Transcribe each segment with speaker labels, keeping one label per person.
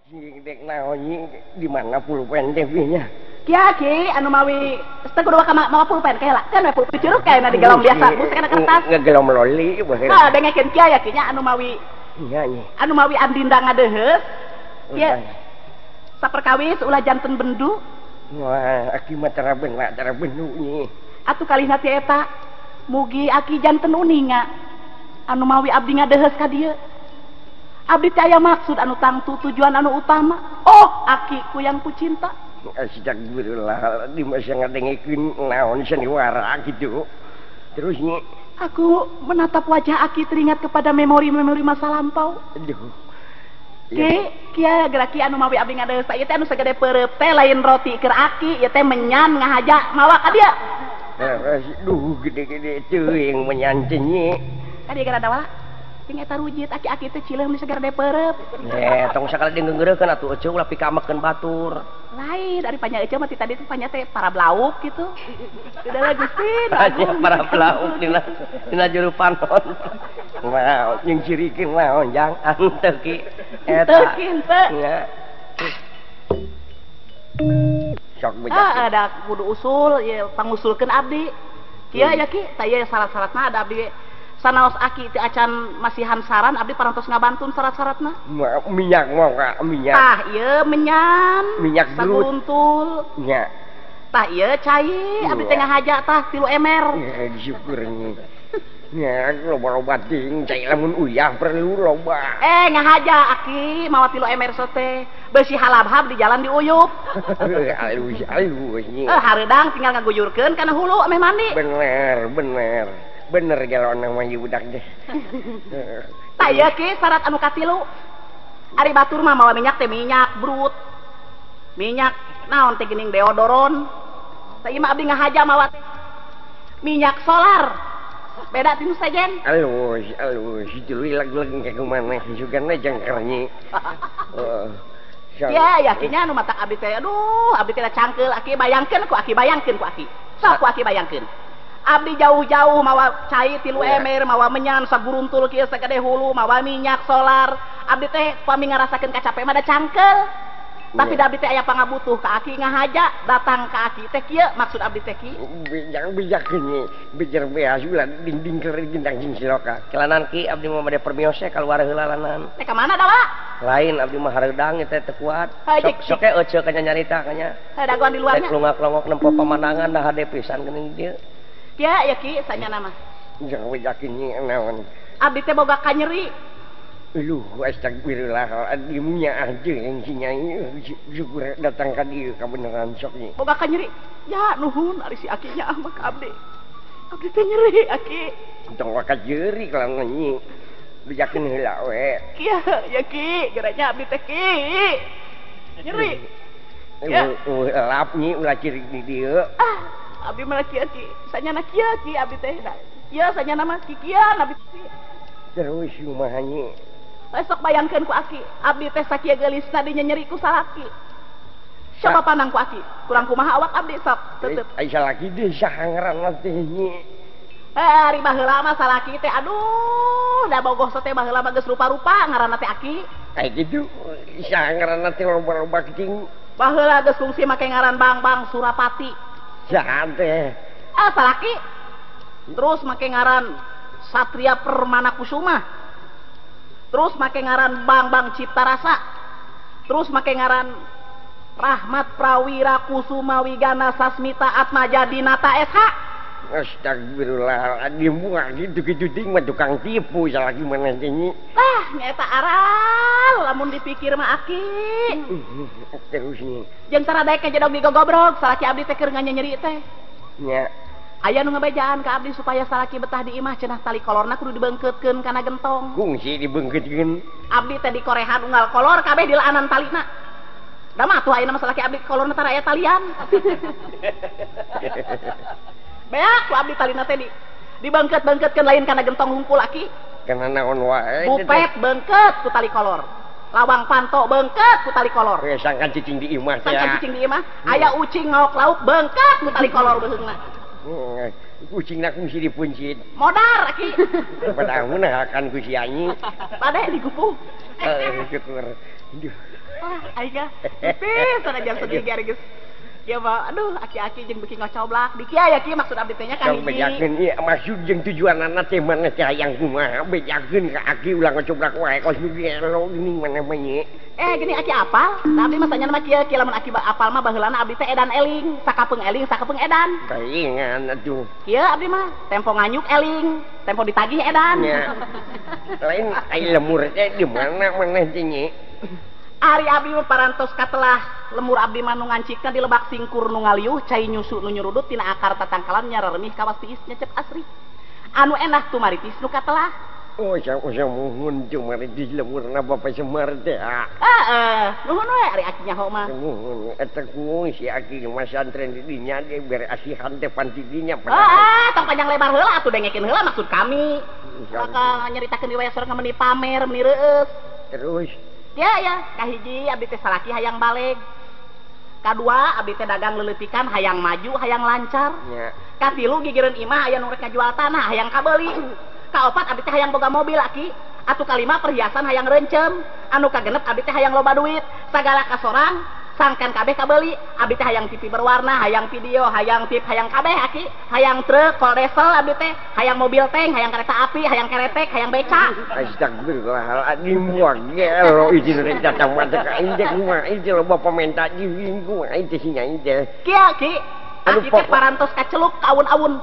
Speaker 1: Dek naon di mana pulpen teh nya?
Speaker 2: Kia ki anu mawi teu kudu mawa pulpen kae lah. Kan we pulpen curug kae na digelom biasa bus kana kertas.
Speaker 1: Ngegelom loli baheula.
Speaker 2: Hah, dengekeun kia ya ki nya anu mawi.
Speaker 1: Nya nya.
Speaker 2: Anu mawi andinda ngadeheus. Kieu. Saperkawis ulah janten bendu.
Speaker 1: Wah, aki mah tara beuna tara bendu nyi.
Speaker 2: Atuh kalihna ti eta mugi aki janten uninga anu mawi abdi ngadeheus ka dieu. Abdi teh aya maksud anu tangtu tujuan anu utama. Oh, aki ku yang ku cinta.
Speaker 1: Astagfirullah, di masa ngadengekeun naon sandiwara kitu. Terus nyi,
Speaker 2: aku menatap wajah aki teringat kepada memori-memori masa lampau.
Speaker 1: Aduh.
Speaker 2: Ki, kia geraki anu mawi abdi ngadeheus ieu teh anu sagede peureup teh lain roti keur aki, ieu teh menyan ngahaja mawa ka dieu.
Speaker 1: Duh, gede-gede teuing menyan teh nyi.
Speaker 2: Ka dieu gara dawala. Jeung eta rujit aki-aki teh cileuh nu sagede peureup.
Speaker 3: Eh, tong sakali dingeungeureukkeun atuh eceu ulah pikamekeun batur.
Speaker 2: Lain ari panya eceu mah ti tadi teh panya teh para blauk kitu. Tidak lah Gusti,
Speaker 3: para blauk dina dina juru panon.
Speaker 1: Wah, jeung cirikeun naon jang
Speaker 3: henteu ki.
Speaker 2: Eta. Henteu.
Speaker 1: Sok
Speaker 2: beja. Ah, ada kudu usul ieu pangusulkeun abdi. Kieu ya ki, tah ieu syarat-syaratna ada abdi. Sanaos aki ti acan masihan saran abdi parantos ngabantun syarat-syaratna.
Speaker 1: Minyak mawa minyak.
Speaker 2: Tah ieu menyan.
Speaker 1: Minyak
Speaker 2: saguntul.
Speaker 1: Nya.
Speaker 2: Tah ieu cai abdi teh ngahaja tah 3 ember.
Speaker 1: Syukur nyi. Nya loba-loba ting cai lamun uyah perlu loba.
Speaker 2: Eh ngahaja aki mawa 3 ember sote. Beusi halabhab di jalan diuyup.
Speaker 1: Alus alus nyi.
Speaker 2: Hareudang tinggal ngaguyurkeun kana hulu ameh mandi.
Speaker 1: Bener bener. Bener galon nama ieu budak teh.
Speaker 2: Tah ieu ki syarat anu katilu. Ari batur mah mawa minyak teh minyak brut. Minyak naon teh geuning deodoron. Tah ieu mah abdi ngahaja mawa teh minyak solar. Beda ti nu sejen.
Speaker 1: Alus alus deui lag-lag ka kumaneh sugana jangkar nyi.
Speaker 2: Ya yakinnya anu matak abdi teh aduh abdi teh cangkeul aki bayangkeun ku aki bayangkeun ku aki. Sok ku aki bayangkeun. Abdi jauh-jauh mawa cai 3 ember, mawa menyan saguruntul kieu sagede hulu, mawa minyak solar. Abdi teh pami ngarasakeun kacape mah da cangkeul. Tapi da abdi teh aya pangabutuh ka aki ngahaja, datang ka aki teh kieu maksud abdi teh ki.
Speaker 1: Bijak bijakeun nyi, bijer beas ulah dinding keur dindang jeung siloka.
Speaker 3: Kelanan ki abdi mah bade permios kaluar heula lanan.
Speaker 2: Teh ka mana dawa?
Speaker 3: Lain abdi mah hareudang teh teu kuat. Sok sok e euceu ka nyarita ka nya.
Speaker 2: Dagoan di luarnya.
Speaker 3: Rek longok-longok nempo pamandangan da hade pisan geuning dieu.
Speaker 2: Ya, ya ki, sanya nama.
Speaker 1: Jangan yakin nyi naon.
Speaker 2: Abdi teh boga kanyeri.
Speaker 1: Aduh, astagfirullahaladzim nya aja yang si nyai syukur datang ka dieu kabeneran sok nyi.
Speaker 2: Boga kanyeri. Ya nuhun ari si aki nya mah ka abdi. Abdi teh nyeri aki.
Speaker 1: Tong waka jeri kalau nyi. Bejakeun heula we.
Speaker 2: Kieu ya ki, geranya abdi teh ki. Nyeri.
Speaker 1: Ya. Lap nyi ulah cirik di dieu.
Speaker 2: Ah. Abdi mah kieu ki, sanyana kieu ki abdi teh. Kieu sanyana mah kikian abdi.
Speaker 1: Terus kumaha nyi?
Speaker 2: Sok bayangkeun ku aki, abdi teh sakieu geulisna dinyeri ku salaki. Coba pandang ku aki, kurang kumaha awak abdi sok tetep.
Speaker 1: Ai salaki deui saha ngaranna teh nyi?
Speaker 2: Ari baheula mah salaki teh aduh, da bogoh teh baheula mah geus rupa-rupa ngaranna teh aki.
Speaker 1: Ai kitu saha ngaranna teh loba-loba kitu.
Speaker 2: Baheula geus kungsi make ngaran Bang-bang Surapati.
Speaker 1: Saha teh?
Speaker 2: Ah, salaki. Terus make ngaran Satria Permana Kusuma. Terus make ngaran Bang-bang Cipta Rasa. Terus make ngaran Rahmat Prawira Kusuma Wigana Sasmita Atmaja Dinata SH.
Speaker 1: Astagfirullahaladzim, wah gitu-gitu ting mah tukang tipu salaki mana teh nyi.
Speaker 2: Tah, nyaeta aral lamun dipikir mah aki.
Speaker 1: Terus nyi.
Speaker 2: Jeung tara daek ka jedog digogobrog salaki abdi teh keur nganyeri teh.
Speaker 1: Nya.
Speaker 2: Aya nu ngabejaan ka abdi supaya salaki betah di imah cenah tali kolorna kudu dibeungkeutkeun kana gentong.
Speaker 1: Kungsi dibeungkeutkeun.
Speaker 2: Abdi teh dikorehan unggal kolor kabeh dilaanan talina. Da mah atuh ayeuna mah salaki abdi kolorna tara aya talian. Beak ku abdi talina teh di dibeungkeut-beungkeutkeun lain kana gentong hungkul aki.
Speaker 1: Kana naon wae.
Speaker 2: Bupet beungkeut ku tali kolor. Lawang panto beungkeut ku tali kolor.
Speaker 1: Sangkan cicing di imah teh.
Speaker 2: Sangkan cicing di imah, aya ucing maok lauk beungkeut ku tali kolor beuheungna.
Speaker 1: Kucingna kungsi dipuncit.
Speaker 2: Modar aki.
Speaker 1: Padahal akan ku si anyi.
Speaker 2: Bade digupung.
Speaker 1: Syukur. Aduh.
Speaker 2: Ah, aing pipis sanajan sedih ge geus. Ya mah aduh aki-aki jeung beuki ngocoblak di kieu aya kieu maksud abdi teh nya ka hiji.
Speaker 1: Bejakeun ieu maksud jeung tujuanana teh mana teh hayang kumaha bejakeun ka aki ulah ngocoblak wae kos nu gelo geuning mana mah nye.
Speaker 2: Gini aki apal? Da abdi mah sanyana mah kieu kieu lamun aki apal mah baheulana abdi teh edan eling, sakapeung eling sakapeung edan.
Speaker 1: Palingan atuh.
Speaker 2: Kieu abdi mah tempo nganyuk eling, tempo ditagih edan.
Speaker 1: Nya. Lain ai lemur teh di mana maneh teh nye?
Speaker 2: Ari abdi mah parantos katelah lemur abdi mah nu ngancikna di lebak singkur nu ngaliuh cai nyusu nu nyurudut tina akar tatangkalan nyararemih kawas tiis nyecep asri anu enah tumaritis nu katelah.
Speaker 1: Oh usah muhun tumaritis lemurna Bapak Semar teh.
Speaker 2: Heeh, nuhun we ari aki nyaho mah.
Speaker 1: Nuhun eta ku si aki mah santren di dinya ge bere asihan teh panti dinya.
Speaker 2: Heeh, tong panjang lebar heula atuh dengekeun heula maksud kami. Maka nyaritakeun di waya sorang meni pamer meni reueus.
Speaker 1: Terus
Speaker 2: ya ya, kahiji abdi teh salaki hayang baleg. Kadua abdi teh dagang leuleutikan hayang maju, hayang lancar.
Speaker 1: Ya.
Speaker 2: Katilu gigireun imah aya nu rek ngajual tanah hayang kabeuli. Kaopat abdi teh hayang boga mobil aki. Atuh kalima perhiasan hayang reuncem. Anu kagenep abdi teh hayang loba duit. Sagala kasorang sangkan kabeh kabeuli. Abdi teh hayang TV berwarna, hayang video, hayang tip, hayang kabeh aki. Hayang truk, koldesel abdi teh, hayang mobil tank, hayang kereta api, hayang keretek, hayang beca.
Speaker 1: Astagfirullahaladzim, gelo izin rek datang mah teh ka aing teh kumaha ieu loba pamenta jeung kumaha ieu teh si nyai teh.
Speaker 2: Kieu ki, aki teh parantos kaceluk ka awun-awun.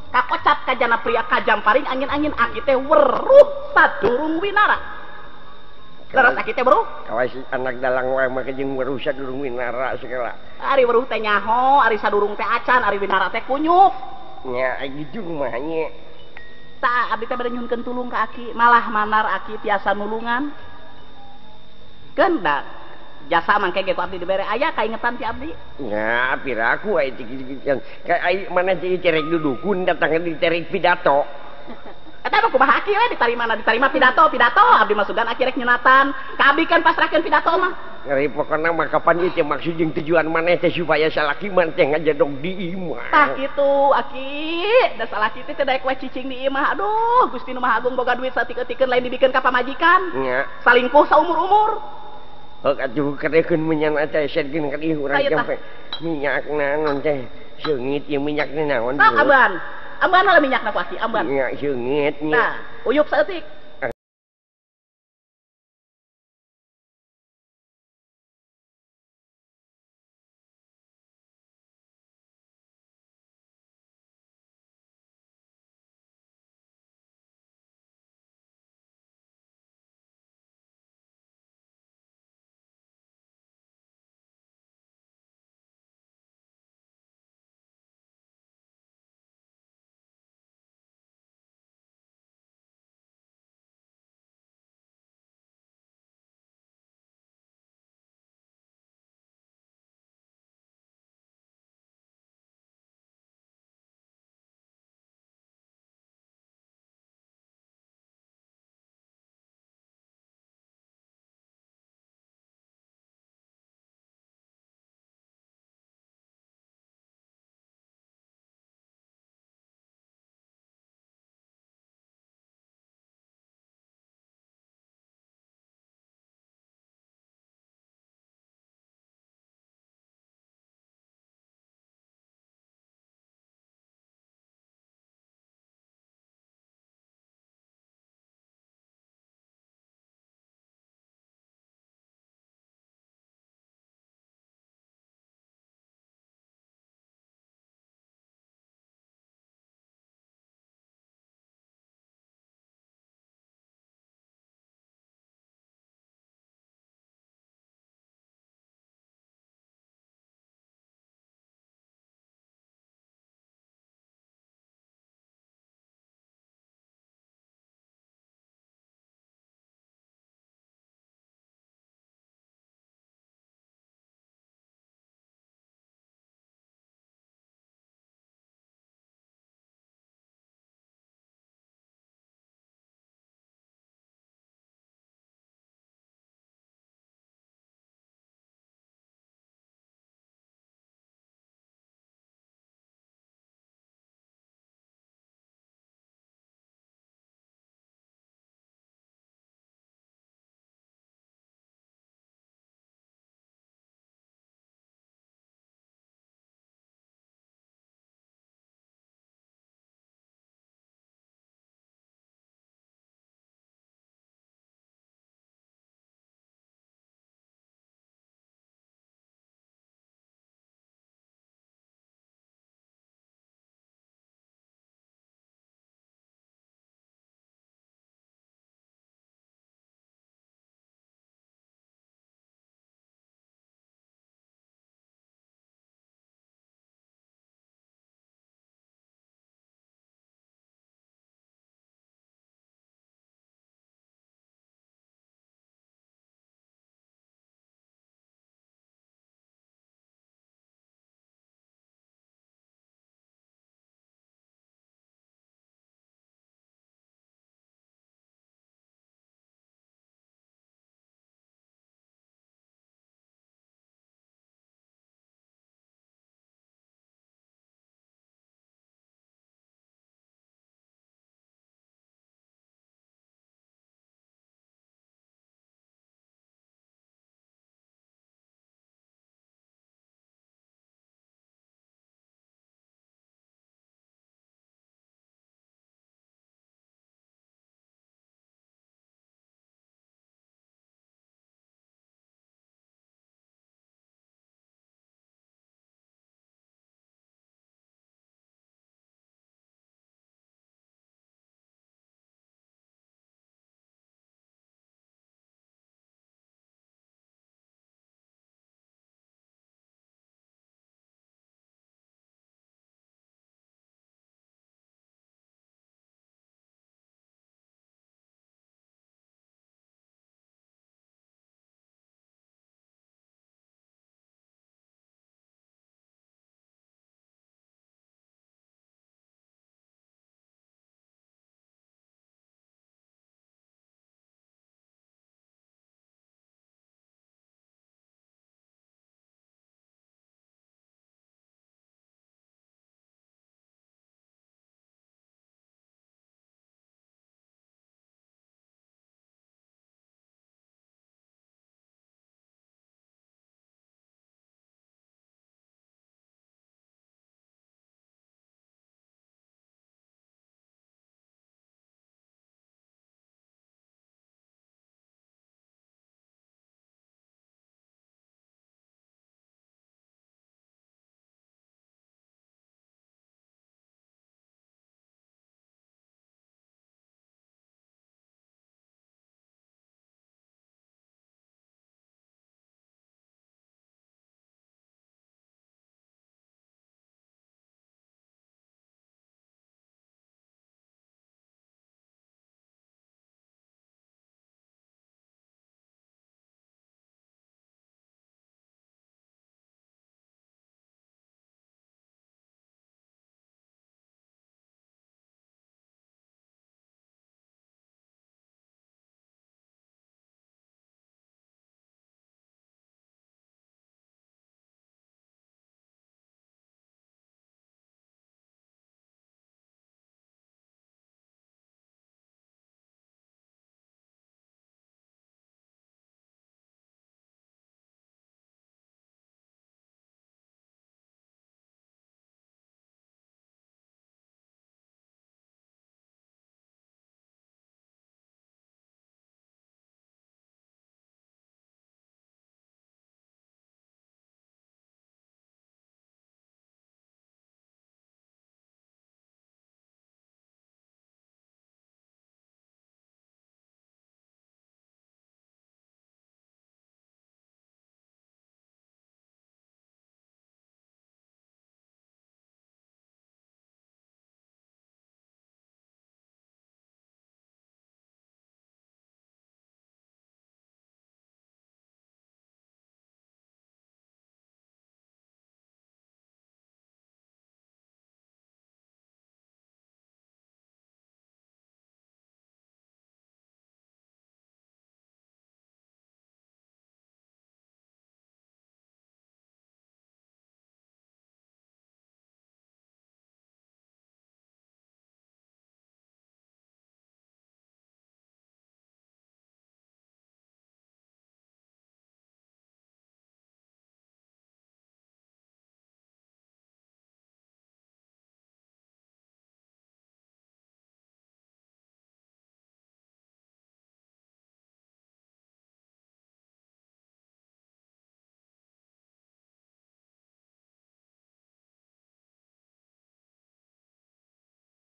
Speaker 2: Kakocap ka jana pria kajam paring angin-angin aki teh weruh sadurung winara. Leres aki teh weruh?
Speaker 1: Kawas anak dalang wae mah jeung weruh sadurung winara segala.
Speaker 2: Ari weruh teh nyaho, ari sadurung teh acan, ari winara teh kunyuk.
Speaker 1: Nya gitu kumaha nya.
Speaker 2: Tah abdi teh bade nyuhunkeun tulung ka aki, malah manar aki tiasa nulungan. Keun da jasa mangke ge ku abdi dibere aya kaingetan ti abdi.
Speaker 1: Nya piraku aya teh kitu-kituan. Ka ai mana teh cerek dudukun datang diterek pidato.
Speaker 2: Eta mah kumaha aki we ditarimana ditarima pidato pidato abdi mah sugan aki rek nyunatan. Ka abdi kan pasrahkeun pidato mah.
Speaker 1: Ngeri pokona mah kapan ieu teh maksud jeung tujuan maneh teh supaya salaki mah teh ngajedog di imah.
Speaker 2: Tah kitu aki, da salaki teh teu daek we cicing di imah. Aduh, Gusti nu Maha Agung boga duit saeutik-eutikeun lain dibikeun ka pamajikan.
Speaker 1: Nya.
Speaker 2: Salingkuh saumur-umur.
Speaker 1: Heuh atuh kadekeun menyan teh sedkeun ka dieu urang jampe. Minyak naon teh seungit ieu minyak naon.
Speaker 2: Sok amban. Amban lah minyakna ku aki, amban.
Speaker 1: Minyak seungit nya.
Speaker 2: Nah, uyup saeutik.